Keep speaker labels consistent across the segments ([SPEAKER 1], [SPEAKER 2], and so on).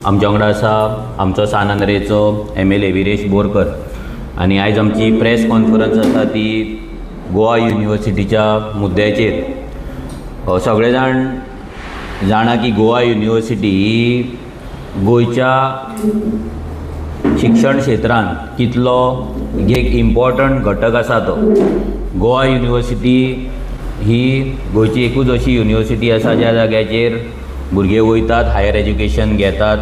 [SPEAKER 1] आमच्या वांगडा आसा आमचो सान आंद्रेचो MLA Viresh Borkar. आनी आयज आमची प्रेस कॉन्फरन्स आसा ती गोवा युनिवर्सिटीच्या मुद्द्याचेर. सगळे जाण जाणा की गोवा युनिवर्सिटी ही गोंयच्या शिक्षण क्षेत्रांत कितलो एक इम्पॉर्टंट घटक आसा तो. गोवा युनिवर्सिटी ही गोंयची एकूच अशी युनिवर्सिटी आसा ज्या जाग्याचेर भुरगे वयतात, हायर एज्युकेशन घेतात,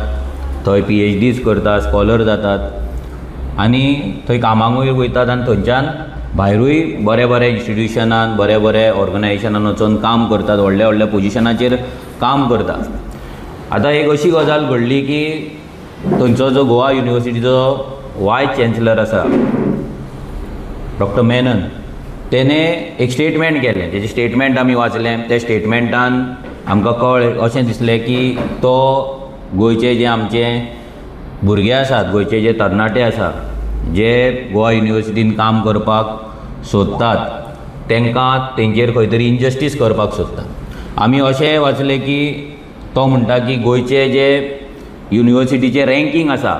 [SPEAKER 1] थंय PhDs करतात, स्कॉलर जातात आनी थंय कामाकूय वयतात आनी थंयच्यान भायरूय बरे बरे इन्स्टिट्युशनान, बरे बरे ऑर्गनायजेशनान वचून काम करतात, व्हडल्या व्हडल्या पोजिशनाचेर काम करतात. आतां एक अशी गजाल घडली की थंयचो जो गोवा युनिवर्सिटीचो वायस चॅन्सलर आसा डॉक्टर मेनन, तेणे एक स्टेटमेंट केलें. तेजें स्टेटमेंट आमी वाचलें. त्या स्टेटमेंटान आमकां कळ्ळें अशें दिसलें की तो गोंयचे जे आमचे भुरगे आसात, गोंयचे जे तरणाटे आसात, जे गोवा युनिवर्सिटीन काम करपाक सोदतात, तांकां तेंचेर खंय तरी इनजस्टीस करपाक सोदता. आमी अशें वाचलें की तो म्हणटा की गोंयचे जे युनिवर्सिटीचें रँकींग आसा,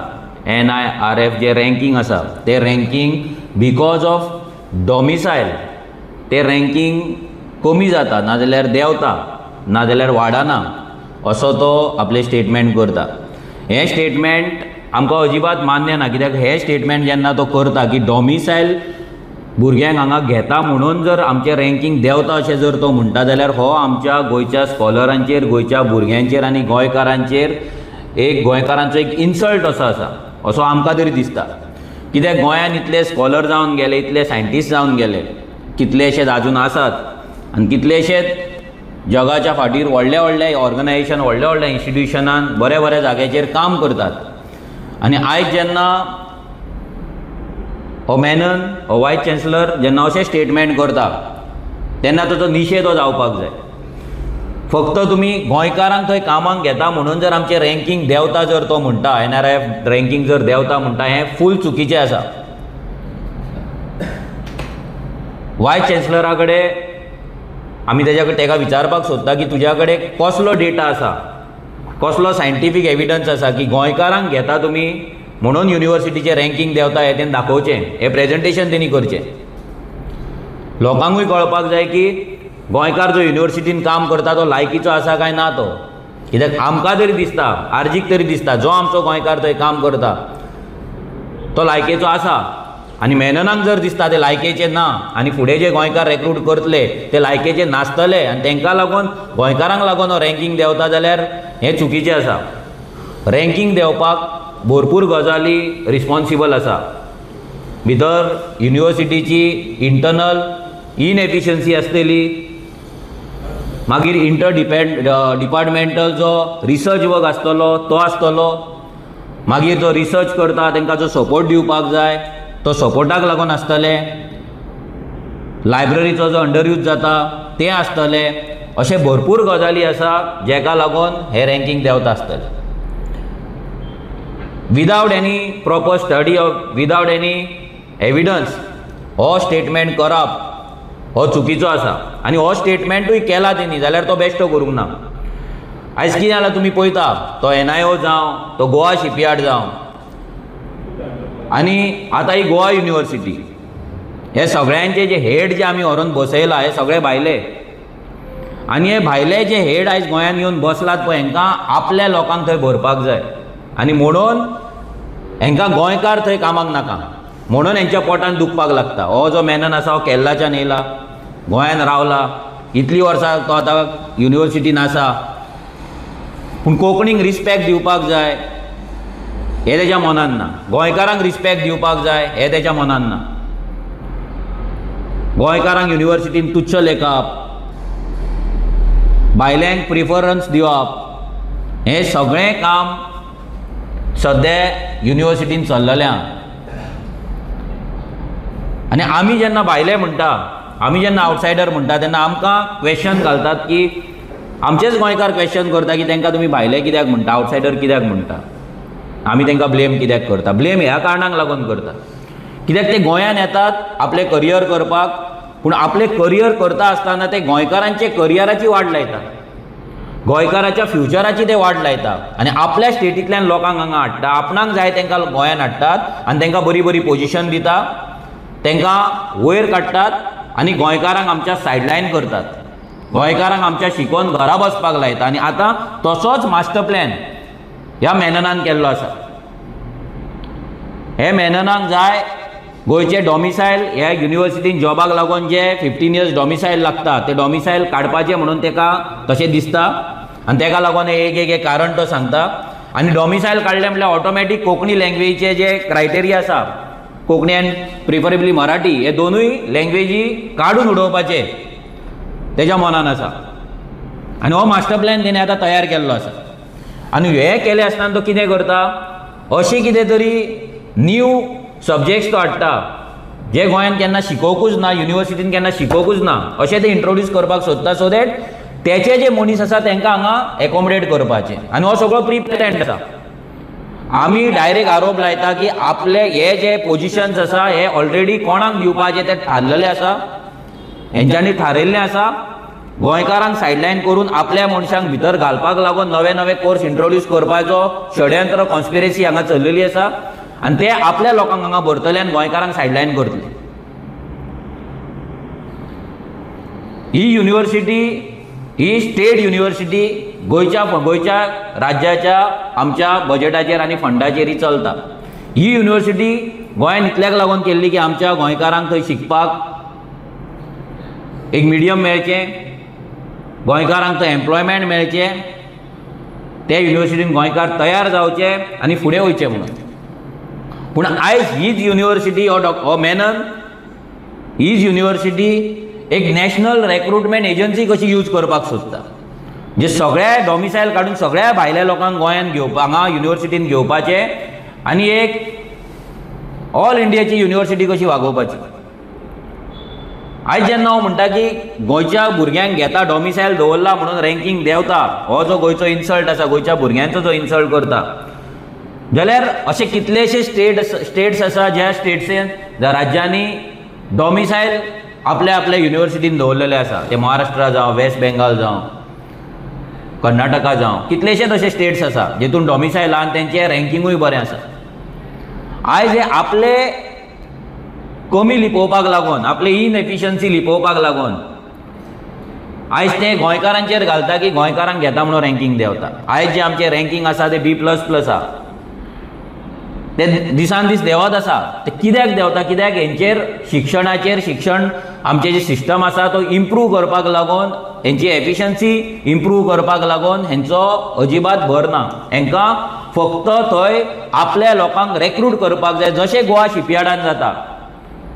[SPEAKER 1] NIRF जे रँकींग आसा, तें रँकींग because of domicile तें रँकींग कमी जाता, नाजाल्यार देंवता, नाजाल्यार वाडना, असो तो आपलें स्टेटमेंट करता. हें स्टेटमेंट आमकां अजिबात मान्य ना, कित्याक हें स्टेटमेंट जेन्ना तो करता की डॉमिसायल भुरग्यांक हांगा घेता म्हणून जर आमचें रँकींग देंवता अशें जर तो म्हणटा जाल्यार हो आमच्या गोंयच्या स्कॉलरांचेर, गोंयच्या भुरग्यांचेर आनी गोंयकारांचेर एक गोंयकारांचो एक इन्सल्ट असो आसा, असो आमकां तरी दिसता. कित्याक गोंयांत इतले स्कॉलर जावन गेले, इतले सायंटिस्ट जावन गेले, कितलेशेच आजून आसात आनी कितलेशेच जगाच्या फाटीर व्हडल्या व्हडल्या ऑर्गनायजेशन, व्हडल्या व्हडल्या इन्स्टिट्युशनान बऱ्या बऱ्या जाग्याचेर काम करतात. आनी आयज जेन्ना हो मेनन, हो वायस चॅन्सलर जेन्ना अशें स्टेटमेंट करता तेन्ना ताचो निशेध हो जावपाक जाय. फक्त तुमी गोंयकारांक थंय कामाक घेता म्हणून जर आमचें रँकींग देंवता जर तो म्हणटा, NIRF ranking जर देंवता म्हणटा, हें फूल चुकीचें आसा. वायस चॅन्सलरा कडेन आमी तेज्या कडेन ताका विचारपाक सोदता की तुज्या कडेन कसलो डेटा आसा, कसलो सायंटिफीक एविडन्स आसा की गोंयकारांक घेता तुमी म्हणून युनिवर्सिटीचें रँकींग देंवता, हें तेणें दाखोवचें, हें प्रेजेंटेशन तेणी करचें. लोकांकूय कळपाक जाय की गोंयकार जो युनिवर्सिटीन काम करता तो लायकीचो आसा काय ना तो. कित्याक आमकां तरी दिसता, आर्जीक तरी दिसता, जो आमचो गोंयकार थंय काम करता तो लायकेचो आसा, आनी मेननाक जर दिसता ते लायकेचे ना आनी फुडें जे गोंयकार रेक्रूट करतले ते लायकेचे नासतले आनी तांकां लागून, गोंयकारांक लागून हो रँकींग देंवता जाल्यार हें चुकीचें आसा. रँकींग देंवपाक भरपूर गजाली रिस्पोन्सिबल आसा. भितर युनिवर्सिटीची इंटरनल इनएफिशियन्सी आसतली, मागीर इंटर डिपार्टमेंटल जो रिसर्च वर्क आसतलो तो आसतलो, मागीर जो रिसर्च करता तांकां जो सपोर्ट दिवपाक जाय तो सपोर्टाक लागून आसतलें, लायब्ररीचो जो अंडर यूज जाता तें आसतलें. अशें भरपूर गजाली आसा जेका लागून हें रँकींग देंवता आसतलें. Without any proper study of, without any evidence हो स्टेटमेंट करप हो चुकीचो आसा. आनी हो स्टेटमेंटूय केला तेणी जाल्यार तो बेश्टो करूंक ना. आयज कितें जालां तुमी पळयता, तो NIO जावं, तो गोवा शिपयार्ड जावं, आनी आतां ही गोवा युनिवर्सिटी, हे सगळ्यांचे जे हेड जे आमी व्हरून बसयला हे सगळे भायले, आनी हे भायले जे हेड आयज गोंयांत येवन बसलात पळय, हांकां आपल्या लोकांक थंय भरपाक जाय आनी म्हणून हांकां गोंयकार थंय कामाक नाका, म्हणून हेंच्या पोटान दुखपाक लागता. हो जो मेनन आसा हो केरलाच्यान येयला, गोंयान रावला, इतलीं वर्सां तो आतां युनिवर्सिटीन आसा, पूण कोंकणीक रिस्पेक्ट दिवपाक जाय हें तेज्या मनान ना, गोंयकारांक रिस्पेक्ट दिवपाक जाय हें तेज्या मनान ना. गोंयकारांक युनिवर्सिटीन तुच्छ लेखप, भायल्यांक प्रिफरन्स दिवप, हें सगळें काम सद्या युनिवर्सिटीन चल्ललें आहा. आनी आमी जेन्ना भायले म्हणटा, आमी जेन्ना आवटसायडर म्हणटा तेन्ना आमकां क्वेश्चन घालतात की आमचेच गोंयकार क्वेश्चन करता की तांकां तुमी भायले कित्याक म्हणटा, आवटसायडर कित्याक म्हणटा, आमी तांकां ब्लेम कित्याक करता. ब्लेम ह्या कारणाक लागून करता कित्याक ते गोंयांत येतात आपलें करियर करपाक, पूण आपलें करियर करता आसतना ते गोंयकारांचे करियराची वाट लायतात. गोंयकाराच्या फ्युचराची ते वाट लायता आनी आपल्या स्टेटींतल्यान लोकांक हांगा हाडटा, आपणाक जाय तांकां गोंयान हाडटात आनी तांकां बरी बरी पोजिशन दिता, तांकां वयर काडटात आनी गोंयकारांक आमच्या सायडलायन करतात, गोंयकारांक आमच्या शिकोवन घरा बसपाक लायता. आनी आतां तसोच मास्टर प्लॅन ह्या मेननान केल्लो आसा. हे मेननाक जाय गोंयचे डॉमिसायल ह्या युनिवर्सिटीन जॉबाक लागून जे 15 इयर्स डॉमिसायल लागता ते डॉमिसायल काडपाचें म्हणून ताका तशें दिसता आनी ताका लागून एक एक कारण तो सांगता. आनी डॉमिसायल काडलें म्हणल्यार ऑटोमॅटीक कोंकणी लँग्वेजीचे जे क्रायटेरिया आसा, कोंकणी आनी प्रिफरेबली मराठी, हे दोनूय लँग्वेजी काडून उडोवपाचे तेज्या मनान आसा. आनी हो मास्टर प्लॅन तेणें आतां तयार केल्लो आसा. आनी हें केलें आसतना तो कितें करता, अशें कितें तरी न्यू सब्जेक्ट्स तो हाडटा जे गोंयांत केन्ना शिकोवकूच ना, युनिवर्सिटीन केन्ना शिकोवकूच ना, अशें ते इंट्रोड्यूस करपाक सोदता सो that तेचे जे मनीस आसा तांकां हांगा एकोमोडेट करपाचें. आनी हो सगळो प्री प्लॅन्ड आसा. आमी डायरेक्ट आरोप लायता की आपले हे जे पोजिशन्स आसा हे ऑलरेडी कोणाक दिवपाचे ते थारलेले आसा, हेंच्यांनी थारयल्लें आसा. गोंयकारांक सायडलायन करून आपल्या मनशांक भितर घालपाक लागून नवे नवे कोर्स इंट्रोड्यूस करपाचो षडयंत्र, कॉन्स्पिरसी हांगा चल्लेली आसा आनी ते आपल्या लोकांक हांगा भरतले आनी गोंयकारांक सायडलायन करतले. ही युनिवर्सिटी ही स्टेट युनिवर्सिटी गोंयच्या गोंयच्या राज्याच्या आमच्या बजेटाचेर आनी फंडाचेर ही चलता. ही युनिवर्सिटी गोंयान इतल्याक लागून केल्ली की आमच्या गोंयकारांक थंय शिकपाक एक मिडियम मेळचें, गोंयकारांक थंय एम्प्लॉयमेंट मेळचें, ते युनिवर्सिटीन गोंयकार तयार जावचे आनी फुडें वयचे म्हणून. पूण आयज हीच युनिवर्सिटी हो मेनन हीच युनिवर्सिटी एक नॅशनल रेक्रुटमेंट एजन्सी कशी यूज करपाक सोदता, जे सगळ्या डॉमिसायल काडून सगळ्या भायल्या लोकांक गोंयांत घेवपा हांगा युनिवर्सिटीन घेवपाचें आनी एक ऑल इंडियाची युनिवर्सिटी कशी वागोवपाची. आयज जेन्ना हांव म्हणटा की गोंयच्या भुरग्यांक घेता डॉमिसायल दवरला म्हणून रँकींग देंवता, हो जो गोंयचो इन्सल्ट आसा, गोंयच्या भुरग्यांचो जो इन्सल्ट करता, जाल्यार अशे कितलेशे स्टेट्स आसा ज्या स्टेट्सेन ज्या राज्यांनी डॉमिसायल आपल्या आपल्या युनिवर्सिटीन दवरलेले आसा, ते महाराष्ट्रा जावं, वेस्ट बेंगाल जावं, कर्नाटका जावं, कितलेशे तशे स्टेट्स आसा जेतून डॉमिसायल आनी तेंचें रँकिंगूय बरें आसा. आयज हे आपले कमी लिपोवपाक लागून, आपले इनएफिशन्सी लिपोवपाक लागून आयज ते गोंयकारांचेर घालता की गोंयकारांक घेता म्हणून रँकींग देंवता. आयज जे आमचें रँकींग आसा ते B++ आसा, ते दिसान दीस देंवत आसा. ते कित्याक देंवता, कित्याक हेंचेर शिक्षणाचेर शिक्षण आमचें जें सिस्टम आसा तो इम्प्रूव करपाक लागून, हेंची एफिशन्सी इम्प्रूव करपाक लागून हेंचो अजिबात भर ना. हेंकां फक्त थंय आपल्या लोकांक रेक्रूट करपाक जाय, जशें गोवा शिपयार्डान जाता,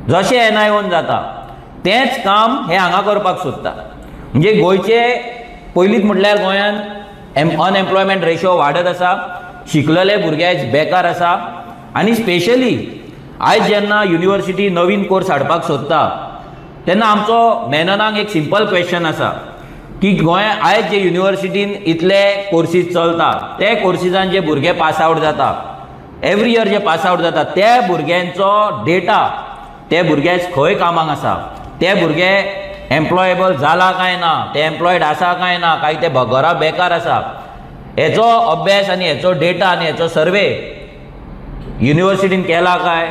[SPEAKER 1] जशें NIOन जाता, तेंच काम हे हांगा करपाक सोदता. म्हणजे गोंयचे पयलींच म्हटल्यार गोंयांत अनएम्प्लॉयमेंट रेशो वाडत आसा, शिकलेले भुरगे आयज बेकार आसा आनी स्पेशली आयज जेन्ना युनिवर्सिटी नवीन कोर्स हाडपाक सोदता तेन्ना आमचो मेननाक एक सिंपल क्वेश्चन आसा की गोंया आयज जे युनिवर्सिटीन इतले कोर्सीस चलता ते कोर्सिसान जे भुरगे पास आवट जाता, एवरी इयर जे पास आवट जाता, त्या भुरग्यांचो डेटा, ते भुरगे खंय कामाक आसा, ते भुरगे एम्प्लॉयेबल जाला काय ना, ते एम्प्लॉयड आसा काय ना, काय ते घरा बेकार आसा, हेचो अभ्यास आनी हेचो डेटा आनी हेचो सर्वे युनिवर्सिटीन केला काय,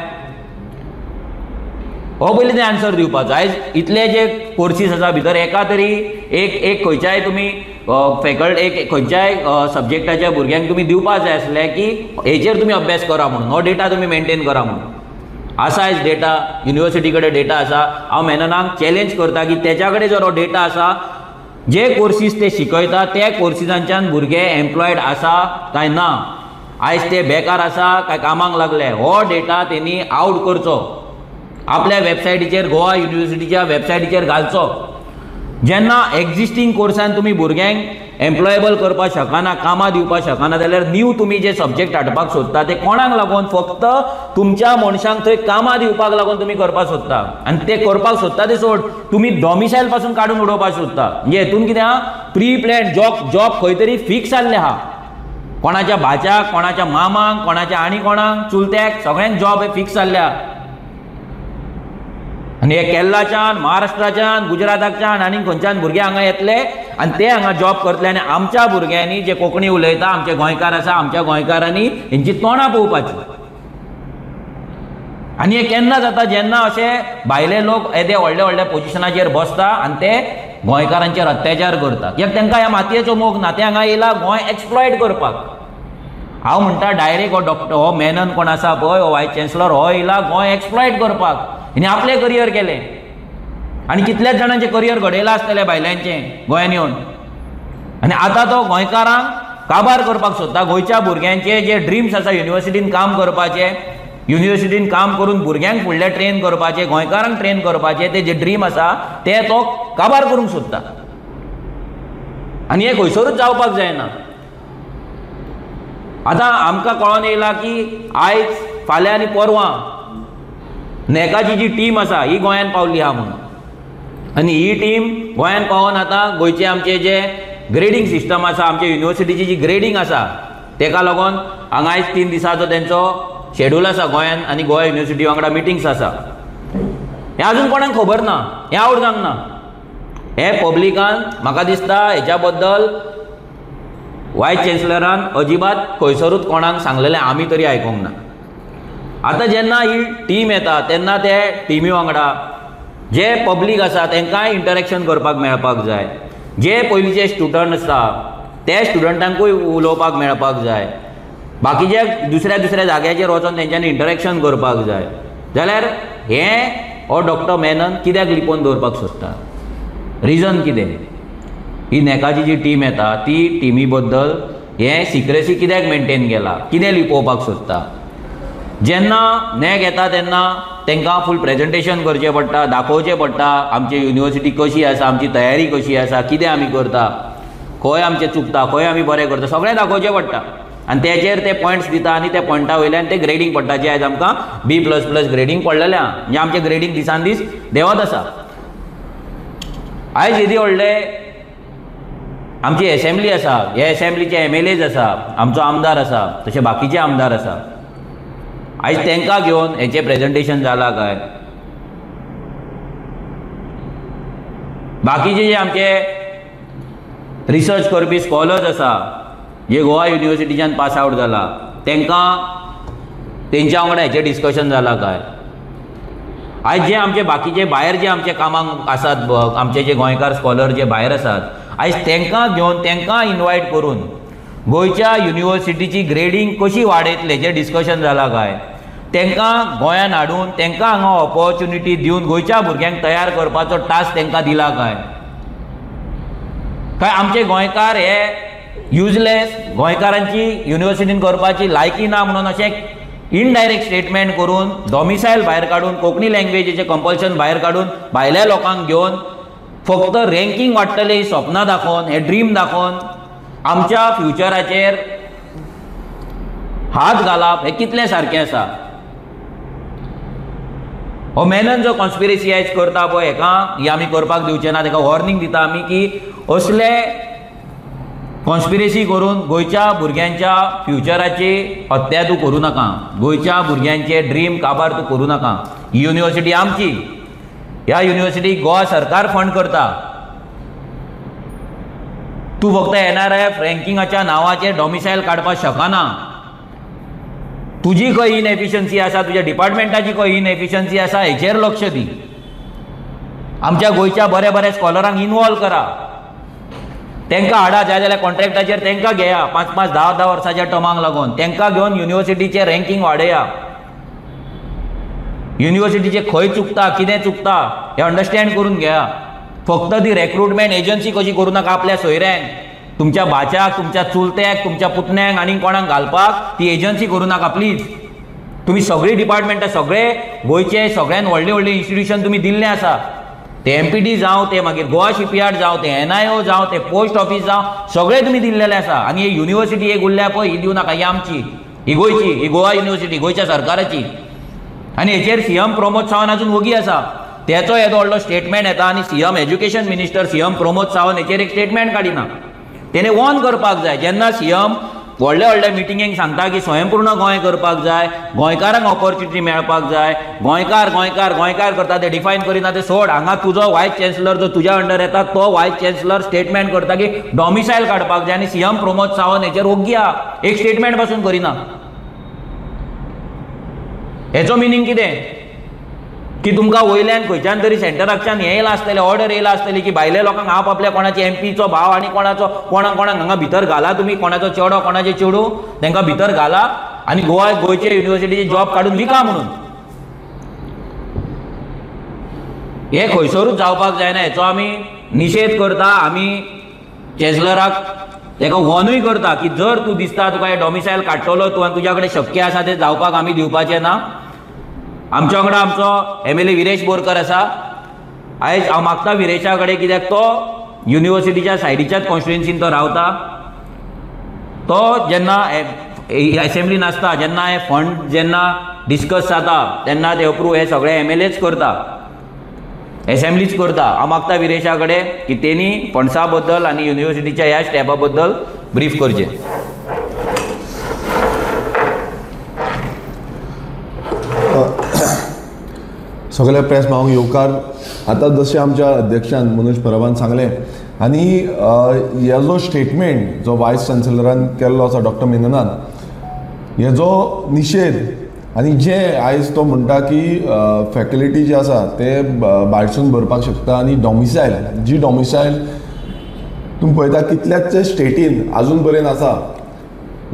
[SPEAKER 1] हो पयलीं ते आन्सर दिवपाचो. आयज इतले जे कोर्सीस आसा भितर एका तरी एक एक खंयच्याय तुमी फॅकल्टी एक खंयच्याय सब्जेक्टाच्या भुरग्यांक तुमी दिवपा जाय आसलें की हेचेर तुमी अभ्यास करा म्हणून, हो डेटा तुमी मेनटेन करा म्हणून. आसा आयज डेटा, युनिवर्सिटी कडेन डेटा आसा. हांव मेननाक चॅलेंज करता की तेच्या कडेन जर हो डेटा आसा, जे कोर्सीस ते शिकयता त्या कोर्सिसांच्यान भुरगे एम्प्लॉयड आसा काय ना, आयज ते बेकार आसा काय कामाक लागले, हो डेटा तेणी आवट करचो, आपल्या वेबसायटीचेर, गोवा युनिवर्सिटीच्या वेबसायटीचेर घालचो. जेन्ना एक्झिस्टींग कोर्सान तुमी भुरग्यांक एम्प्लॉयेबल करपाक शकना, कामां दिवपाक शकना, जाल्यार न्यू तुमी जे सब्जेक्ट हाडपाक सोदता ते कोणाक लागून, फक्त तुमच्या मनशांक थंय कामां दिवपाक लागून तुमी करपाक सोदता. आनी ते करपाक सोदता ते सोड, तुमी डॉमिसायल पासून काडून उडोवपाक सोदता. म्हणजे हेतून कितें आहा, प्री प्लॅन जॉब खंय तरी फिक्स जाल्ले आहा, कोणाच्या भाच्याक, कोणाच्या मामाक, कोणाच्या आनी कोणाक चुलत्याक, सगळ्यांक जॉब हे फिक्स जाल्ले आहा. आनी हे केरलाच्यान, महाराष्ट्राच्यान, गुजराताच्यान आनी खंयच्यान भुरगे हांगा येतले आनी ते हांगा जॉब करतले आनी आमच्या भुरग्यांनी जे कोंकणी उलयता, आमचे गोंयकार आसा, आमच्या गोंयकारांनी हेंची तोंडां पळोवपाची. आनी हें केन्ना जाता, जेन्ना अशे भायले लोक येदे व्हडले व्हडल्या पोजिशनाचेर बसता आनी ते गोंयकारांचेर अत्याचार करता. कित्याक तांकां ह्या मातयेचो मोग ना, ते हांगा येयला गोंय एक्सप्लॉयट करपाक. हांव म्हणटा डायरेक्ट हो डॉक्टर, हो मेनन कोण आसा पळय, हो वायस चान्सलर, हो येयला गोंय एक्सप्लॉयट करपाक. हिणें आपलें करियर केलें आनी कितल्याच जाणांचें करियर घडयलां आसतलें भायल्यांचें गोंयान येवन. आनी आतां तो गोंयकारांक काबार करपाक सोदता. गोंयच्या भुरग्यांचे जे ड्रिम्स आसा युनिवर्सिटीन काम करपाचे, युनिवर्सिटीन काम करून भुरग्यांक फुडले ट्रेन करपाचे, गोंयकारांक ट्रेन करपाचे, ते जे ड्रीम आसा ते तो काबार करूंक सोदता. आनी हें खंयसरूच जावपाक जायना. आतां आमकां कळोन येयलां की आयज, फाल्यां आनी परवां नॅकाची जी टीम आसा ही गोंयांत पावली आहा म्हणून. आनी ही टीम गोंयांत पावोन आतां गोंयचे आमचे जे ग्रेडींग सिस्टम आसा, आमचे युनिवर्सिटीची जी ग्रेडींग आसा तेका लागून हांगा आयज 3 दिसांचो तेंचो शेड्यूल आसा गोंयांत आनी गोवा युनिवर्सिटी वांगडा मिटिंग्स आसा. हें आजून कोणाक खबर ना, हें आवड जावंक ना. हें पब्लिकान म्हाका दिसता हेच्या बद्दल वायस चान्सलरान अजिबात खंयसरूच कोणाक सांगलेलें आमी तरी आयकूंक ना. आतां जेन्ना ही टीम येता तेन्ना ते टिमी वांगडा जे पब्लीक आसा तांकांय इंटरेक्शन करपाक मेळपाक जाय, जे पयलींचे स्टुडंट आसा ते स्टुडंटांकूय उलोवपाक मेळपाक जाय, बाकीचे दुसऱ्या दुसऱ्या जाग्याचेर वचोन तेंच्यांनी इंटरेक्शन करपाक जाय. जाल्यार हें हो डॉक्टर मेनन कित्याक लिपोवन दवरपाक सोदता, रिजन कितें? ही नॅकाची जी टीम येता ती टिमी बद्दल हें सिक्रेसी कित्याक मेनटेन केला, कितें लिपोवपाक सोदता? जेन्ना नॅक येता तेन्ना तांकां फूल प्रेजेंटेशन करचें पडटा, दाखोवचें पडटा आमची युनिवर्सिटी कशी आसा, आमची तयारी कशी आसा, कितें आमी करता, खंय आमचें चुकता, खंय आमी बरें करता, सगळें दाखोवचें पडटा. आनी तेचेर ते पॉयंट्स दिता आनी त्या पॉयंटा वयल्यान ते ग्रेडींग पडटा, जें आयज आमकां B++ grading पडलेलें आहा. म्हणजे आमचें ग्रेडींग दिसान दीस देंवत आसा. आयज येदी व्हडले आमची एसेंब्ली आसा, हे एसेंब्लीचे MLAs आसा, आमचो आमदार आसा, तशे बाकीचे आमदार आसा, आयज तांकां घेवन हेचें प्रेजेंटेशन जालां काय? बाकीचे जे आमचे रिसर्च करपी स्कॉलर्स आसा जे गोवा युनिवर्सिटीच्यान पास आवट जाला तांकां तेंच्या वांगडा हेचें डिस्कशन जालां काय? आयज जे आमचे बाकीचे भायर जे आमचे कामाक आसात, आमचे जे गोंयकार स्कॉलर जे भायर आसात, आयज तांकां घेवन तांकां इनवायट करून गोंयच्या युनिवर्सिटीची ग्रेडींग कशी वाडयतले जें डिस्कशन जालां काय? तांकां गोंयान हाडून तांकां हांगा ऑपॉर्च्युनिटी दिवन गोंयच्या भुरग्यांक तयार करपाचो टास्क तांकां दिला काय? काय आमचे गोंयकार हे युजलेस, गोंयकारांची युनिवर्सिटीन करपाची लायकी ना म्हणून अशें इनडायरेक्ट स्टेटमेंट करून डॉमिसायल भायर काडून, कोंकणी लँग्वेजीचें कंपल्शन भायर काडून, भायल्या लोकांक घेवन फक्त रँकींग वाडटलें ही सपनां दाखोवन, हे ड्रीम दाखोवन आमच्या फ्युचराचेर हात घालप हें कितलें सारकें आसा? हो मेनन जो कॉन्स्पिरसी आयज करता पळय हेका ही आमी करपाक दिवचे ना. तेका वॉर्निंग दिता आमी की असले कॉन्स्पिरसी करून गोंयच्या भुरग्यांच्या फ्युचराची हत्या तूं करूं नाका, गोंयच्या भुरग्यांचे ड्रीम काबार तूं करूं नाका. ही युनिवर्सिटी आमची, ह्या युनिवर्सिटीक गोवा सरकार फंड करता. तूं फक्त NRF रँकिंगाच्या नांवाचेर डॉमिसायल काडपाक शकना. तुजी खंय इनएफिशन्सी आसा, तुज्या डिपार्टमेंटाची खंय इनएफिशन्सी आसा हेचेर लक्ष दी. आमच्या गोंयच्या बऱ्या बऱ्या स्कॉलरांक इनवॉल्व करा, तांकां हाडा, जाय जाल्यार कॉन्ट्रॅक्टाचेर तांकां घेया, 5 5 10 10 वर्साच्या टर्मांक लागून तांकां घेवन युनिवर्सिटीचें रँकींग वाडया. युनिवर्सिटीचें खंय चुकता, कितें चुकता हें अंडरस्टँड करून घेया. फक्त ती रेक्रुटमेंट एजन्सी कशी करूं नाका आपल्या सोयऱ्यांक, तुमच्या भाच्याक, तुमच्या चुलत्याक, तुमच्या पुतण्याक आनी कोणाक घालपाक ती एजन्सी करूं नाका प्लीज. तुमी सगळीं डिपार्टमेंटां, सगळे गोंयचे सगळ्यान व्हडले व्हडले इन्स्टिट्यूशन तुमी दिल्लें आसा, ते MPD जावं, ते मागीर गोवा शिपयार्ड जावं, ते NIO जावं, ते पोस्ट ऑफीस जावं, सगळे तुमी दिल्लेले आसा. आनी ही युनिवर्सिटी एक उरल्या पळय, ही दिवं नाका, ही आमची, ही गोंयची, ही गोवा युनिवर्सिटी गोंयच्या सरकाराची. आनी हेचेर CM Pramod Sawant आजून वोगी आसा. तेचो येदो व्हडलो स्टेटमेंट येता आनी CM education minister CM Pramod Sawant हेचेर एक स्टेटमेंट काडिना. तेणें वॉर्न करपाक जाय. जेन्ना CM व्हडल्या व्हडल्या मिटिंगेक सांगता की स्वयंपूर्ण गोंय करपाक जाय, गोंयकारांक ऑपॉर्च्युनिटी मेळपाक जाय, गोंयकार गोंयकार गोंयकार करता ते डिफायन करिना ते सोड. हांगा तुजो वायस चॅन्सलर जो तुज्या अंडर येता तो वायस चॅन्सलर स्टेटमेंट करता की डॉमिसायल काडपाक जाय आनी सीएम प्रमोद सावंत हेचेर ओग्गी आहा, एक स्टेटमेंट पासून करिना. हेचो मिनींग कितें की तुमकां वयल्यान खंयच्यान तरी सेंटराकच्यान हें येयलां आसतलें, ऑर्डर येयला आसतली की भायल्या लोकांक आप आपल्या कोणाचे एमपीचो भाव आनी कोणाचो कोणाक कोणाक हांगा भितर घाला तुमी, कोणाचो चेडो कोणाचे चेडूं तांकां भितर घाला आनी गोवा गोंयचे युनिवर्सिटीचे जॉब काडून विका म्हणून. हें खंयसरूच जावपाक जायना, हेचो आमी निशेध करता. आमी चॅन्सलराक ताका वॉर्नूय करता की जर तूं दिसता तुका हें डॉमिसायल काडटलो तूं आनी तुज्या कडेन शक्य आसा तें जावपाक आमी दिवपाचें ना. आमच्या वांगडा आमचो MLA Viresh Borkar आसा. आयज हांव मागता विरेशा कडेन कित्याक तो युनिवर्सिटीच्या सायडीच्याच कॉन्स्टिट्युएन्सीन तो रावता. तो जेन्ना एसेंब्लीन आसता जेन्ना हे फंड जेन्ना डिस्कस जाता तेन्ना ते अप्रूव हे सगळे MLAच करता, एसेंब्लीच करता. हांव मागता विरेशा कडेन की तेणी फंड्सा बद्दल आनी युनिवर्सिटीच्या ह्या स्टेपा बद्दल ब्रीफ करचें.
[SPEAKER 2] सगळ्या प्रेस भावांक येवकार. आतां जशें आमच्या अध्यक्षान मनोज परबान सांगलें आनी हे जो स्टेटमेंट जो वायस चान्सलरान केल्लो आसा डॉक्टर मेननान, हेजो निशेध आनी जे आयज तो म्हणटा की फॅकल्टी जी आसा ते भायरसून भरपाक शकता आनी डॉमिसायल जी डॉमिसायल तुमी पळयता कितल्याच स्टेटीन आजून पर्यंत आसा,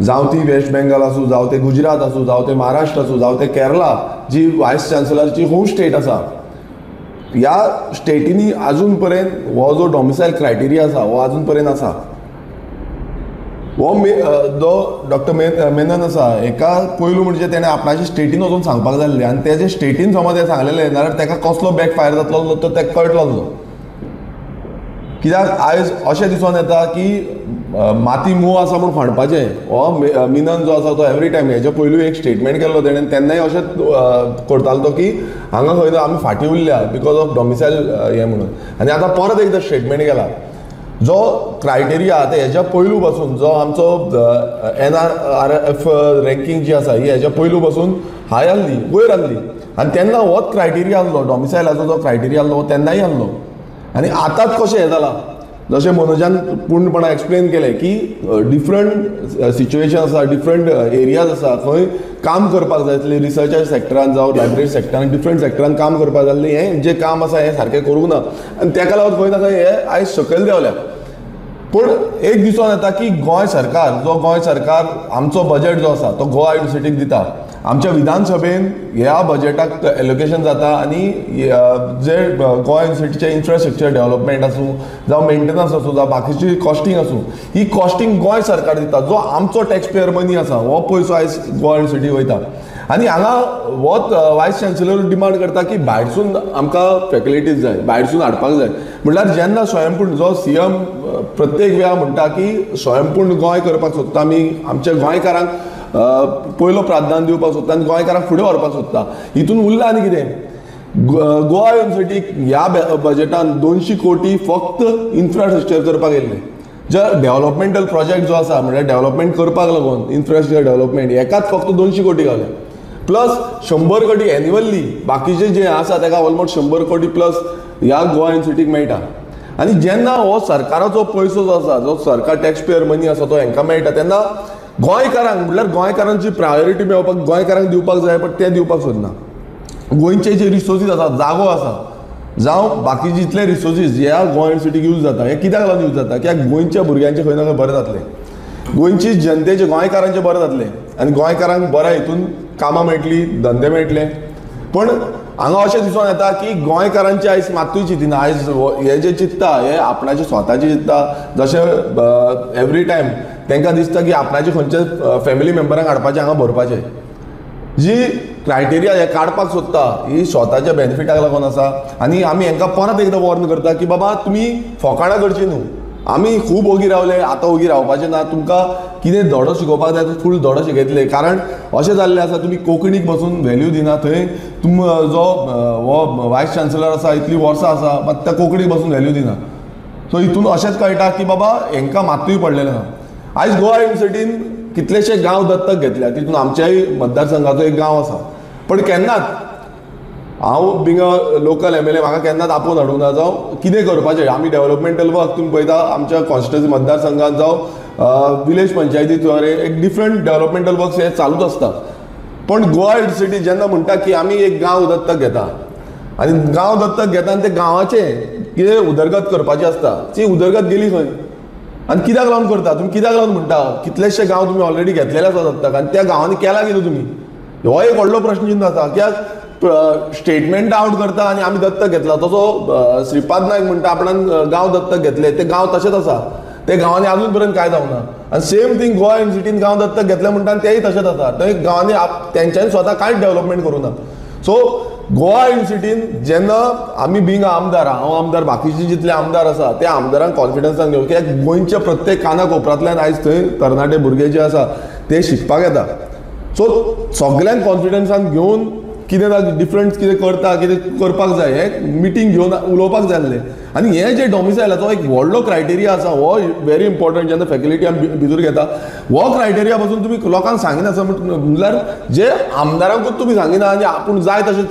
[SPEAKER 2] जावं ती वेस्ट बेंगाल आसूं, जावं ते गुजरात आसूं, जावं ते महाराष्ट्र आसूं, जावं ते केरला जी वायस चान्सलरची होम स्टेट आसा, ह्या स्टेटींनी आजून पर्यंत हो जो डॉमिसायल क्रायटेरिया आसा हो आजून पर्यंत आसा. हो जो डॉक्टर मेनन आसा हेका पयलू म्हणजे तेणें आपणाचे स्टेटीन वचून सांगपाक जाय आसलें आनी तेजे स्टेटीन समज हें सांगलेलें जाल्यार तेका कसलो बॅक फायर जातलो तो तेका कळटलो आसलो. कित्याक आयज अशें दिसून येता की माती मोव आसा म्हूण खणपाचें. हो मिनन जो आसा तो एवरी टायम हेच्या पयलू एक स्टेटमेंट केल्लो तेणें, तेन्नाय अशेंच करतालो तो की हांगा खंय ना आमी फाटीं उरल्या because of domicile हें म्हणून. आनी आतां परत एकदां स्टेटमेंट केला जो क्रायटेरिया आतां हेच्या पयलू पासून जो आमचो NRF ranking जी आसा ही हेच्या पयलू पासून हाय आहली, वयर आहली आनी तेन्ना होच क्रायटेरिया आहलो डॉमिसायलाचो जो क्रायटेरिया आहलो तेन्नाय आहलो. आनी आतांच कशें हें जालां जशें मनोजान पूर्णपणान एक्सप्लेन केलें की डिफरंट सिच्युएशन आसा, डिफरंट एरियाज आसा खंय काम करपाक जाय आसलें, रिसर्चा सेक्टरान जावं लायब्ररी सेक्टरान डिफरंट सेक्टरान काम करपाक जाय आसलें, हें जें काम आसा हें सारकें करूंक ना आनी तेका लागून खंय ना खंय हें आयज सकयल देंवल्या. पूण एक दिसून येता की गोंय सरकार जो गोंय सरकार आमचो बजेट जो आसा तो गोवा युनिवर्सिटीक दिता, आमच्या विधानसभेन ह्या बजेटाक एलोकेशन जाता आनी जे गोवा युनिवर्सिटीचें इन्फ्रास्ट्रक्चर डेव्हलपमेंट आसूं जावं मेंटेनन्स आसूं जावं बाकीची कॉस्टिंग आसूं, ही कॉस्टिंग गोंय सरकार दिता. जो आमचो टॅक्स पेयर मनी आसा हो पयसो आयज गोवा युनिवर्सिटी वयता आनी हांगा होच वायस चान्सलर डिमांड करता की भायरसून आमकां फॅकल्टीज जाय, भायरसून हाडपाक जाय. म्हणल्यार जेन्ना स्वयंपूर्ण जो सीएम प्रत्येक वेळा म्हणटा की स्वयंपूर्ण गोंय करपाक सोदता आमी, आमच्या गोंयकारांक पयलो प्राधान्य दिवपाक सोदता आनी गोंयकारांक फुडें व्हरपाक सोदता, हितून उरला आनी कितें? गोवा युनिवर्सिटीक ह्या बजेटान 200 कोटी फक्त इन्फ्रास्ट्रक्चर करपाक येयल्ले. जे डेव्हलपमेंटल प्रोजेक्ट जो आसा म्हणल्यार डेव्हलपमेंट करपाक लागून इन्फ्रास्ट्रक्चर डेव्हलपमेंट हेकाच फक्त 200 कोटी घाले, प्लस 100 कोटी एन्युअली बाकीचे जे आसा तेका ऑलमोस्ट 100 कोटी प्लस ह्या गोवा युनिवर्सिटीक मेळटा. आनी जेन्ना हो सरकाराचो पयसो जो आसा, जो सरकार टॅक्स पेयर मनी आसा तो हेंकां मेळटा, तेन्ना गोंयकारांक म्हणल्यार गोंयकारांची प्रायोरिटी मेळपाक गोंयकारांक दिवपाक जाय, पण ते दिवपाक सोदना. गोंयचे जे रिसोर्सीस आसा, जागो आसा जावं बाकी जितले रिसोर्सीस ह्या गोवा युनिवर्सिटीक यूज जाता, हे कित्याक लागून यूज जाता? कित्याक गोंयच्या भुरग्यांचे खंय ना खंय बरें जातलें, गोंयची जनतेचे गोंयकारांचें बरें जातलें आनी गोंयकारांक बऱ्या हितून कामां मेळटलीं, धंदे मेळटले. पण हांगा अशें दिसून येता की गोंयकारांचे आयज मात्तूय चिंतिना. आयज हे जे चिंत्ता हे आपणाचे स्वताचे चिंत्ता, जशें एवरी टायम तांकां दिसता की आपणाचे खंयचे फॅमिली मेंबरांक हाडपाचें हांगा भरपाचें. जी क्रायटेरिया हे काडपाक सोदता ही स्वताच्या बेनिफिटाक लागून आसा. आनी आमी हांकां परत एकदां वॉर्न करता की बाबा तुमी फकाणां करची न्हू, आमी खूब ओगी रावले, आतां ओगी रावपाचें ना. तुमकां कितें धडो शिकोवपाक जाय तो फूल धडो शिकयतले. कारण अशें जाल्लें आसा तुमी कोंकणीक बसून व्हॅल्यू दिना. थंय तुम जो हो वायस चान्सलर आसा इतलीं वर्सां आसा मात त्या कोंकणीक बसून व्हॅल्यू दिना. सो हितून अशेंच कळटा की बाबा हेंकां मात्तूय पडलेलें ना. आयज गोवा युनिवर्सिटीन कितलेशे गांव दत्तक घेतल्या, तितून आमच्याय मतदारसंघाचो एक गांव आसा, पण केन्नाच हांव being a local MLA म्हाका केन्नाच आपोवन हाडूंक ना जावं कितें करपाचें. आमी डेवलपमेंटल वर्क तुमी पळयता आमच्या कॉन्स्टिट्युएन्सी मतदारसंघात जावं विलेज पंचायती एक डिफरंट डेवलपमेंटल वर्क्स हे चालूच आसता. पण गोवा युनिवर्सिटी जेन्ना म्हणटा की आमी एक गांव दत्तक घेता आनी गांव दत्तक घेता आनी ते गांवाचें कितें उदरगत करपाची आसता ती उदरगत गेली खंय आनी कित्याक लागून करता तुमी, कित्याक लागून म्हणटा कितलेशे गांव तुमी ऑलरेडी घेतलेले आसा दत्तक आनी त्या गांवांनी केला कितें तुमी, हो एक व्हडलो प्रश्न चिन्न आसा. कित्याक स्टेटमेंट आवट करता आनी आमी दत्तक घेतला, तसो श्रीपाद नायक म्हणटा आपणान गांव दत्तक घेतले, ते गांव तशेंच आसा, ते गांवांनी अजून पर्यंत कांय जावना. आनी सेम थींग गोवा युनिवर्सिटीन गांव दत्तक घेतले म्हणटा आनी तेय तशेंच आसा, थंय गांवांनी तेंच्यांनी स्वता कांयच डेवलपमेंट करूं ना. सो गोवा युनिवर्सिटीन जेन्ना आमी बींग आमदार, हांव आमदार, बाकीचे जितले आमदार आसा त्या आमदारांक कॉन्फिडन्सान घेवन, कित्याक गोंयच्या प्रत्येक काना कोपऱ्यांतल्यान आयज थंय तरणाटे भुरगे जे आसा ते शिकपाक येता. सो सगल्यांक कॉन्फिडन्सान घेवन कितें डिफरंट कितें करता, कितें करपाक जाय हें मिटींग घेवन उलोवपाक जाय आसलें. आनी हें जें डॉमिसायलाचो एक व्हडलो क्रायटेरिया आसा हो व्हेरी इम्पॉर्टंट, जेन्ना फॅकल्टी आमी भितर घेता हो क्रायटेरिया पासून तुमी लोकांक सांगिना म्हणल्यार जे आमदारांकूच तुमी सांगिना आनी आपूण जाय तशें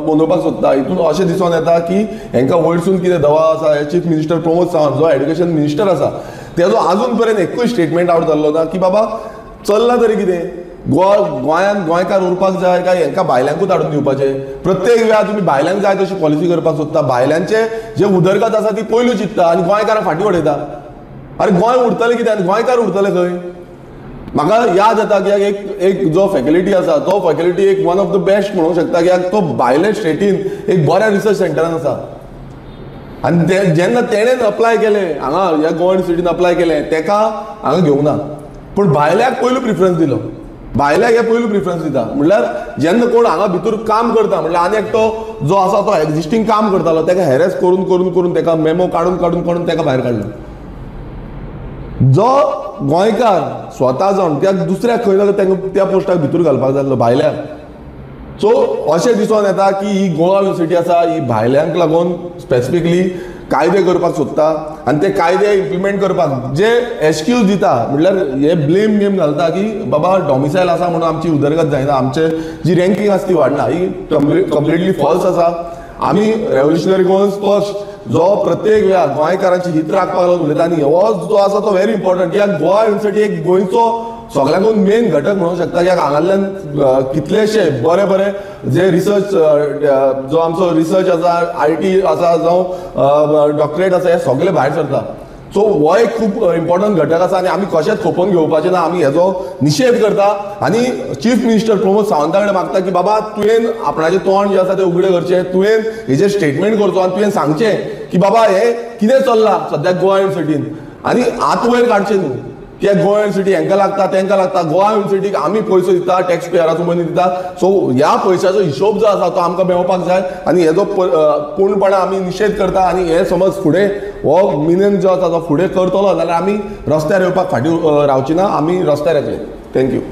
[SPEAKER 2] मनोवपाक सोदता. हितून अशें दिसून येता की हेंकां वयरसून कितें दबाव आसा. हे चीफ मिनिस्टर प्रमोद सावंत जो एड्युकेशन मिनिस्टर आसा तेजो आजून पर्यंत एकूय स्टेटमेंट आवट जाल्लो ना की बाबा चल्लां तरी कितें, गोवा गोंयांत गोंयकार उरपाक जाय काय हेंकां भायल्यांकूच हाडून दिवपाचें. प्रत्येक वेळार तुमी भायल्यांक जाय तशी पॉलिसी करपाक सोदता, भायल्यांचे जे उदरगत आसा ती पयलू चिंत्ता आनी गोंयकारांक फाटीं उडयता. आरे गोंय उरतलें कितें आनी गोंयकार उरतले खंय? म्हाका याद येता की एक एक जो फॅकल्टी आसा तो फॅकल्टी एक वन ऑफ the best म्हणूंक शकता, कित्याक तो भायले स्टेटीन एक बऱ्या रिसर्च सेंटरान आसा आनी ते जेन्ना तेणेन अप्लाय केलें हांगा ह्या गोवा युनिवर्सिटीन अप्लाय केलें तेका हांगा घेवंक ना, पूण भायल्याक पयलू प्रिफरन्स दिलो, भायल्याक हे पयलू प्रिफरन्स दिता. म्हणल्यार जेन्ना कोण हांगा भितर काम करता म्हणल्यार आनी एकटो जो आसा तो एग्जिस्टींग काम करतालो तेका हॅरेस करून करून करून तेका मेमो काडून काडून काडून तेका भायर काडलो. जो गोंयकार स्वता जावन त्या दुसऱ्या खंय ना तांकां त्या पोस्टाक भितर घालपाक जाल्लो भायल्याक. सो अशें दिसून येता की ही गोवा युनिवर्सिटी आसा ही भायल्यांक लागून स्पेसिफिकली कायदे करपाक सोदता आनी ते कायदे इम्प्लिमेंट करपाक जे एक्सक्यूज दिता म्हणल्यार हे ब्लेम गेम घालता की बाबा डॉमिसायल आसा म्हणून आमची उदरगत जायना, आमचे जी रँकींग आसा ती वाडना, ही कंप्लिटली फॉल्स आसा. आमी रेव्होल्युशनरी गोवन्स फर्स्ट जो प्रत्येक वेळार गोंयकारांची हित राखपाक लागून उलयता आनी हो जो आसा तो व्हेरी इम्पॉर्टंट, कित्याक गोवा युनिवर्सिटी एक गोंयचो सगळ्यांकून मेन घटक म्हणूंक शकता. कित्याक हांगांतल्यान कितलेशे बरे बरे जे रिसर्च जो आमचो रिसर्च आसा, IT आसा, जावं डॉक्टरेट आसा, हे सगळे भायर सरता. सो हो एक खूब इम्पॉर्टंट घटक आसा आनी आमी कशेंच खोपोवन घेवपाचें ना, आमी हेजो निशेध करता आनी चीफ मिनिस्टर प्रमोद सावंता कडेन मागता की बाबा तुवें आपणाचें तोंड जें आसा तें उगडें करचें, तुवें हेजेर स्टेटमेंट करचो आनी तुवें सांगचें की बाबा हें कितें चल्लां सद्याक गोवा युनिवर्सिटीन आनी हात वयर काडचें न्हू कित्याक गोवा युनिवर्सिटी हेंकां लागता तेंकां लागता. गोवा युनिवर्सिटीक आमी पयसो दिता, टॅक्स पेयराचो मनी दिता, सो ह्या पयशाचो हिशोब जो आसा तो आमकां मेळोवपाक जाय आनी हेजो पूर्णपणान आमी निशेध करता. आनी हे समज फुडें हो मिनन जो आसा तो फुडें करतलो जाल्यार आमी रस्त्यार येवपाक फाटीं रावची ना, आमी रस्त्यार येतले. Thank you.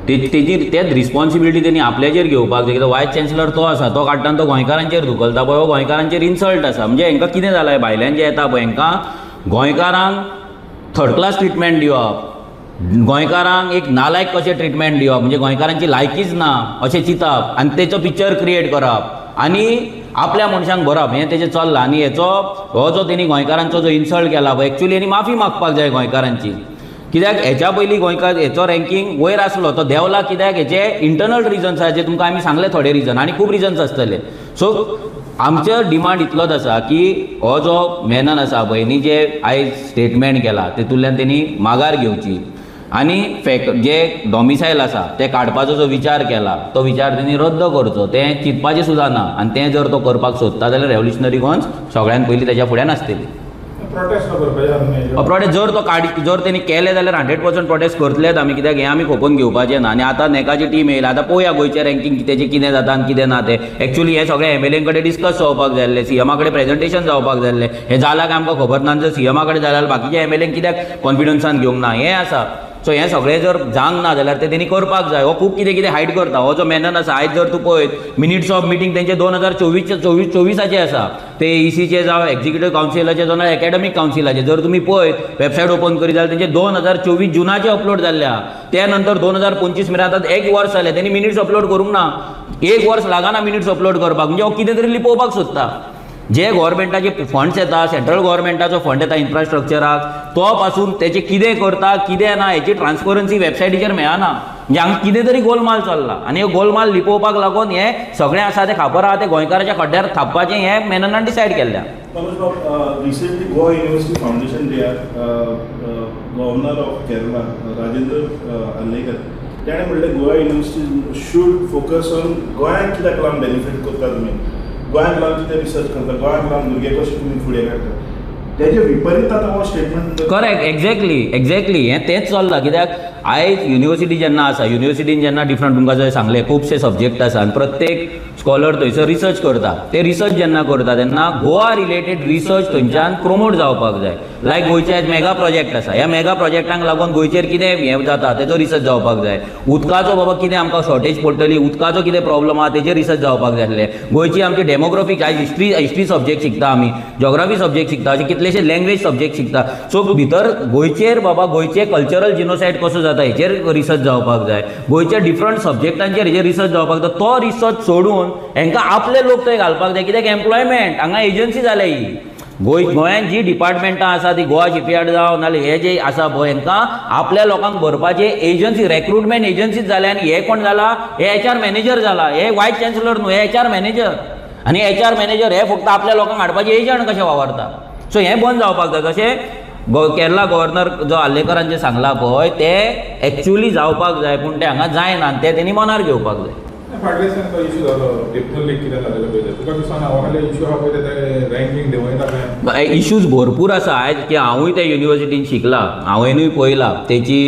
[SPEAKER 1] तेजी तेच रिस्पॉन्सिबिलिटी तेणी आपल्याचेर घेवपाक जाय, कित्याक वायस चान्सलर तो आसा, तो काडटा आनी तो गोंयकारांचेर धुकलता पळय, हो गोंयकारांचेर इन्सल्ट आसा. म्हणजे हेंकां कितें जालां, भायल्यान जे येता पळय हेंकां गोंयकारांक थर्ड क्लास ट्रिटमेंट दिवप, गोंयकारांक एक नालायक कशें ट्रिटमेंट दिवप, म्हणजे गोंयकारांची लायकीच ना अशें चिंतप आनी तेचो पिक्चर क्रिएट करप आनी आपल्या मनशांक भरप, हें तेजें चल्लां. आनी हेचो हो जो तेणी गोंयकारांचो जो इन्सल्ट केला पळय, एक्चुली हेणी माफी मागपाक जाय गोंयकारांची, कित्याक हेच्या पयलीं गोंयकार हेचो रँकींग वयर आसलो तो देंवला कित्याक हेचे इंटरनल रिजन्स आसा जे तुमकां आमी सांगले थोडे रिजन आनी खूब रिजन्स आसतले. सो आमचो डिमांड इतलोच आसा की हो जो मेनन आसा पळय, हेणी जे आयज स्टेटमेंट केला तेतूंतल्यान तेणी माघार घेवची आनी जे डॉमिसायल आसा ते काडपाचो जो विचार केला तो विचार तेणी रद्द करचो, तें चिंतपाचें सुद्दां ना. आनी तें जर तो करपाक सोदता जाल्यार रेव्होल्युशनरी गोवन्स सगळ्यान पयलीं तेच्या फुड्यान आसतली. प्रोटेस्ट जर तो जर तेणी केलें जाल्यार 100% प्रोटेस्ट करतलेच आमी, कित्याक हें आमी खोपोवन घेवपाचें ना. आनी आतां नॅकाची टीम येयला, आतां पळोवया गोंयचें रँकींग तेजें कितें जाता आनी कितें ना तें. एक्चुली हें सगळें एमएलए कडेन डिस्कस जावपाक जाय आसलें, सीएमा कडेन प्रेजेंटेशन जावपाक जाय आसलें. हें जालां काय आमकां खबर ना, जर सीएमा कडेन जालें जाल्यार बाकीच्या एमएलए कित्याक कॉन्फिडन्सान घेवंक ना, हें आसा. सो हें सगळें जर जावंक ना जाल्यार तें तेणी करपाक जाय. हो खूब कितें कितें हायड करता. हो जो मेनन आसा, आयज जर तूं पळयत मिनिट्स ऑफ मिटींग तेंचे 2024-24 आसा, ते ईसीचे जावं एक्झिक्युटीव कावन्सिलाचे जावं एकॅडमीक कावन्सिलाचे जर तुमी पळयत वेबसायट ओपन करीत जाल्यार तेंचे 2024 जुनाचे अपलोड जाल्ले आहा. त्या नंतर 2025 मेरेन आतां एक वर्स जालें तेणी मिनिट्स अपलोड करूंक ना. एक वर्स लागना मिनिट्स अपलोड करपाक, म्हणजे हो कितें तरी लिपोवपाक सोदता. जे गव्हर्मेंटाचे फंड्स येता, सेंट्रल गव्हर्मेंटाचो फंड येता इन्फ्रास्ट्रक्चराक, तो पासून तेचे कितें करता कितें ना हेची ट्रान्सपरन्सी वेबसायटीचेर मेळना. म्हणजे हांगा कितें तरी गोलमाल चल्ला आनी हे गोलमाल लिपोवपाक लागून हें सगळें आसा तें खबर आहा तें गोंयकाराच्या खड्ड्यार थापपाचें हें मेननान डिसायड केल्लें.
[SPEAKER 3] Recently Goa university foundation day governor of Kerala Rajendra Arlekar ताणें म्हणलें Goa university should focus on गोंयांत कित्याक लागून बेनिफीट करता तुमी, गोंयांत लागून कितें रिसर्च करता, गोंयांत लागून भुरगे कशे तुमी फुडें काडटा, तेजे विपरीत आतां हो स्टेटमेंट.
[SPEAKER 1] करेक्ट, एक्झॅक्टली एक्झॅक्टली हें तेंच चल्लां. कित्याक आयज युनिवर्सिटी जेन्ना आसा, युनिवर्सिटीन जेन्ना डिफरंट तुमकां जशें सांगलें खुबशे सब्जेक्ट आसा आनी प्रत्येक स्कॉलर थंयसर रिसर्च करता. ते रिसर्च जेन्ना करता तेन्ना गोवा रिलेटेड रिसर्च थंयच्यान प्रोमोट जावपाक जाय. लायक गोंयचे आयज मेगा प्रोजेक्ट आसा, ह्या मेगा प्रोजेक्टांक लागून गोंयचेर कितें हें जाता तेजो रिसर्च जावपाक जाय. उदकाचो बाबा कितें आमकां शॉर्टेज पडटली, उदकाचो कितें प्रॉब्लम आहा तेजेर रिसर्च जावपाक जाय आसलें. गोंयची आमची डेमोग्राफी, आयज हिस्ट्री सब्जेक्ट शिकता आमी, जॉग्राफी सब्जेक्ट शिकता, अशे कितलेशे लँग्वेज सब्जेक्ट शिकता. सो भितर गोंयचेर बाबा गोंयचे कल्चरल जिनोसायड कसो जाता हेचेर रिसर्च जावपाक जाय. गोंयच्या डिफरंट सब्जेक्टांचेर हेजेर रिसर्च जावपाक जाय. तो रिसर्च सोडून हेंकां आपले लोक थंय घालपाक जाय. कित्याक एम्प्लॉयमेंट हांगा एजन्सी जाल्या ही. गोंयांत जी डिपार्टमेंटां आसा ती गोवा शिपयार्ड जावं नाल्यार हे जे आसा पळय हेंकां आपल्या लोकांक भरपाचे एजन्सी, रेक्रुटमेंट एजन्सीच जाल्या. आनी हे कोण जाला, हे एच आर मॅनेजर जाला, हे वायस चान्सलर न्हू, हे एच आर मॅनेजर. आनी एच आर मॅनेजर हे फक्त आपल्या लोकांक हाडपाचे एजंट कशे वावरता. सो हें बंद जावपाक जाय. जशें केरला गव्हर्नर जो आर्लेकरान जें सांगलां पळय तें एक्चुअली जावपाक जाय, पूण तें हांगा जायना आनी तें तेणी मनार घेवपाक जाय.
[SPEAKER 4] फाटल्या दिसान तो इशू जालो टिप्पल लीक कितें जालेलो पळय, तुका दिसना हो इशू आहा पळय ते रँकींग देंवयता काय?
[SPEAKER 1] इशूज भरपूर आसा. आयज की हांवूय त्या युनिवर्सिटीन शिकला, हांवेनूय पळयला तेची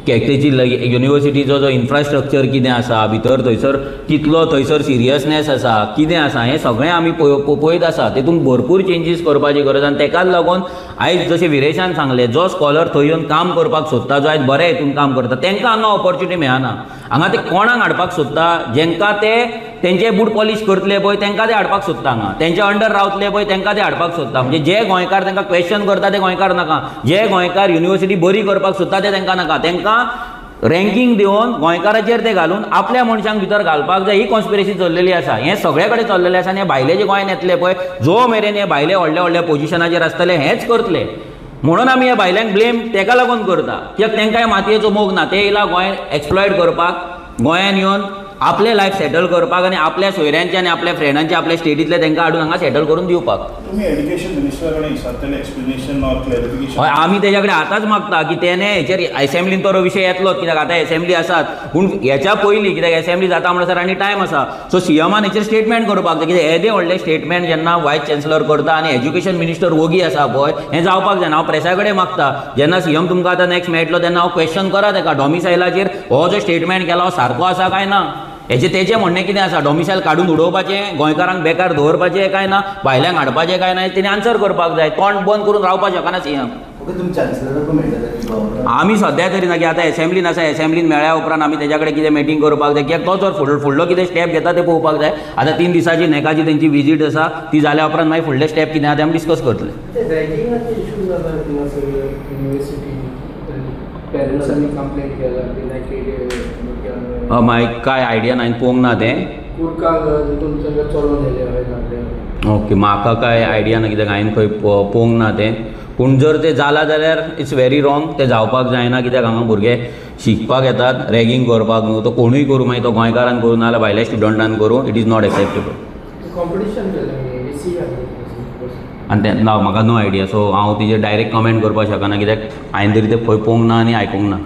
[SPEAKER 1] युनिवर्सिटीचो जो इन्फ्रास्ट्रक्चर कितें आसा भितर, थंयसर कितलो थंयसर सिरियसनेस आसा कितें आसा हें सगळें आमी पळयत आसा. तेतून भरपूर चेंजीस करपाची गरज. आनी तेकाच लागून आयज जशें विरेशान सांगलें, जो स्कॉलर थंय येवन काम करपाक सोदता, जो आयज बऱ्या हितून काम करता, तेंकां हांगा ऑपॉर्च्युनिटी मेळना. हांगा ते कोणाक हाडपाक सोदता, जेंकां ते तेंचे बूट पॉलीश करतले पळय तेंकां ते हाडपाक सोदता. हांगा तेंच्या अंडर रावतले पळय तेंकां ते हाडपाक सोदता. म्हणजे जे गोंयकार तेंकां क्वेश्चन करता ते गोंयकार नाका, जे गोंयकार युनिवर्सिटी बरी करपाक सोदता ते तेंकां नाका. तेंकां रँकींग दिवन गोंयकाराचेर ते घालून आपल्या मनशांक भितर घालपाक जाय. ही कॉन्स्पिरसी चल्लेली आसा, हें सगळे कडेन चल्लेलें आसा. आनी हे भायले जे गोंयांत येतले पळय, जो मेरेन हे भायले व्हडले व्हडल्या पोजिशनाचेर आसतले हेंच करतले. म्हणून आमी ह्या भायल्यांक ब्लेम तेका लागून करता, कित्याक तेंकां मातयेचो मोग ना. ते येयला गोंय एक्सप्लॉयट करपाक, गोंयान येवन आपलें लायफ सेटल करपाक आनी आपल्या सोयऱ्यांचे आनी आपल्या फ्रेंडांचे आपल्या स्टेटींतले तेंकां हाडून हांगा सेटल करून दिवपाक.
[SPEAKER 3] तुमी एज्युकेशन मिनिस्टरा कडेन विचारतले एक्सप्लेनेशन ऑर क्लॅरिफिकेशन?
[SPEAKER 1] हय, आमी तेज्या कडेन आतांच मागता की तेणें हेचेर एसेंब्लीन तो विशय येतलोच, कित्याक आतां एसेंब्ली आसात. पूण हेच्या पयलीं कित्याक एसेंब्ली जाता म्हणसर आनी टायम आसा, सो सीएमान हेचेर स्टेटमेंट करपाक जाय. कित्याक येदें व्हडलें स्टेटमेंट जेन्ना वायस चान्सलर करता आनी एज्युकेशन मिनिस्टर वोगी आसा पळय, हें जावपाक जायना. हांव प्रेसा कडेन मागता, जेन्ना सीएम तुमकां आतां नेक्स्ट मेळटलो तेन्ना हांव क्वेश्चन करा तेका, डॉमिसायलाचेर हो जो स्टेटमेंट केला हो सारको आसा काय ना. हेजें तेजें म्हणणें कितें आसा, डॉमिसायल काडून उडोवपाचें, गोंयकारांक बेकार दवरपाचें काय ना, भायल्यांक हाडपाचें काय ना, तेणी आन्सर करपाक जाय. तोंड बंद करून रावपाक शकना सीएम. आमी सद्या तरी ना की आतां एसेंब्लीन आसा, एसेंब्लीन मेळ्ळ्या उपरांत आमी तेज्या कडेन कितें मिटींग करपाक जाय, कित्याक तो जर फुडलो कितें स्टेप घेता तें पळोवपाक जाय. आतां 3 दिसांची नॅकाची तेंची विजीट आसा, ती जाल्या उपरांत मागीर फुडले स्टेप कितें आहा तें आमी डिस्कस करतले. मागीर काय आयडिया ना, हांवें पळोवंक ना तें. ओके, म्हाका काय आयडिया ना कित्याक हांवें खंय पळोवंक ना तें. पूण जर तें जालां जाल्यार it's very wrong, तें जावपाक जायना. कित्याक हांगा भुरगे शिकपाक येतात, रॅगींग करपाक न्हू. तो कोणूय करूं, मागीर तो गोंयकारान करूं नाजाल्यार भायल्या स्टुडंटान करूं, it is not acceptable. आनी तें ना म्हाका नो आयडिया, सो हांव तेजेर डायरेक्ट कमेंट करपाक शकना, कित्याक हांवें तरी तें खंय पळोवंक ना आनी आयकूंक ना.